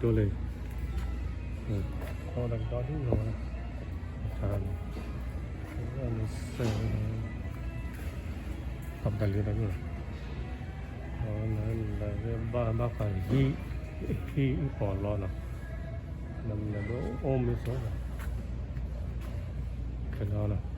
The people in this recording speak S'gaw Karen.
ဒိၣ်လၢ အဝဲဒၣ်ကဒီဒူၣ်လီၤဝဲဒၣ် အခါန့ၣ် စဲ တၢ်ပတၢ်လံတၢ်ဒူၣ်လီၤ အဝဲန့ၣ် ဘၣ်ဘၣ်ဃးဟံၣ် ဟံၣ်အပီးလီနီၤ နမ့ၢ်ဒိၣ်အိၣ်မ့ၢ်စိ ခဲလၢာ်နီၤ